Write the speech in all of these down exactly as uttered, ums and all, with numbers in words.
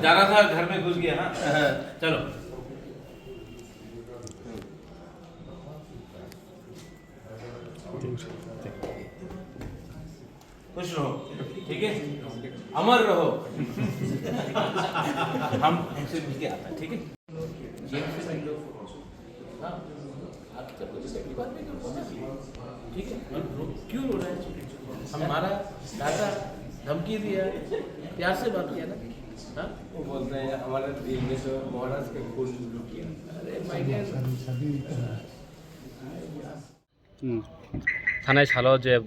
जा रहा था, घर में घुस गया ना। चलो। खुश रहो, ठीक है, अमर रहो। हम हमसे मिलके आता है, ठीक है। जेल से भी लोग, हाँ, आप जब मुझे सेफ्टी बात नहीं करो, ठीक है, हम रो-, क्यों रो रहे हैं? हमारा दादा धमकी दिया, प्यार से बात किया ना, हाँ? वो बोलते हैं, हमारे दिल में तो महाराज का खून लुट गया। अरे, my God। Hmm. Thanai salo je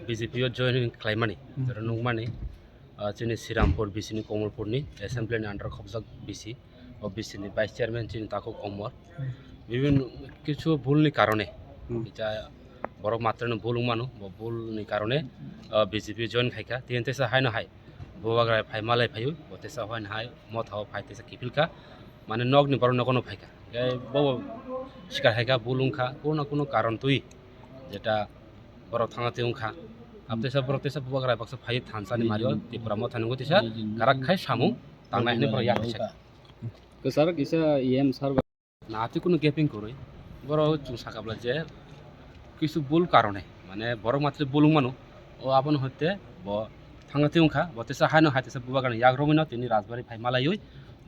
B J P o joining khlaimani, hmm, oro nukmani, ah, chini Srirampur B C ni Komolpur ni assembly ni under khobjak B C, o B C ni vice chairman chini Takhuk Omor. Hmm. Bibin kichu bul ni karone, hmm, kisa borok matrano bul wngmano, bo bul ni karone, ah, B J P join khaikha, tini teisa haino hai. Bubagra phai malai phaiwi, bo teisa hoi hai, motha o phai teisa kiphilkha, mane nokni borok nogo no phaikha. Khe bo sikar haikha, bul wngkha, kuno kuno karon twi, jeta borok thangna twi wngkha. Abo teisa borok teisa Bubagra baksa phai thansa ni mario, Tripura motha nungwi teisa karak khai samung tangnai hinwi borok yak teisa. Kwcharo kisa E M sir. Na, twi kunu gaping kwrwi. Borok chwng sakha bwlai je kisu bul karone, mane borok matri bul wngmano. O abono hoite bo thangna twi wngkha, bo teisa haino hai teisa Bubagrani yak romwino tini Rajbari phai malaiwi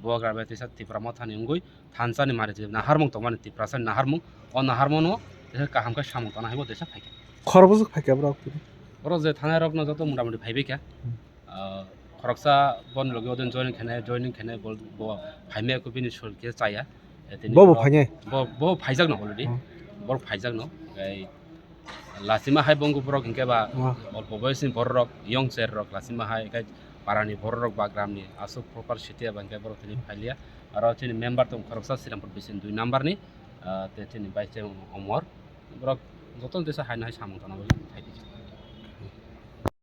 Bubagra bai teisa Tipra mothani wngwi thansa ni mari je naharmung tongmani Tiprasa ni naharmung. O naharmung no teisa kaham khe samung tana hai bo teisa phaikha. Khorokbwswk phaikha borok tini? Borok je thanai rokno joto mota moti phaibaikha. Hmm. Ah, khoroksa boni logi odin joining khainai, joining khainai bo, bo phaimaya khe bini sul khe chaya. Eh, tini bo bo borok phainai? Bo, bo phaijakno already. Hmm. Borok phaijakno. Tei lachima hai bo wngkha borok hinkhe ba, oh, olpo boyosni bororok, young cherrok lachima hai khe parani bororok ba gramni aswk proper city eba hinkhe borok tini phailiya. Aro chini member tong khoroksa Srirampur B C ni dui number ni, ah, tei chini vice chairman Omor. Borok jotono teisa haino hai samung tana bagwi phaidi.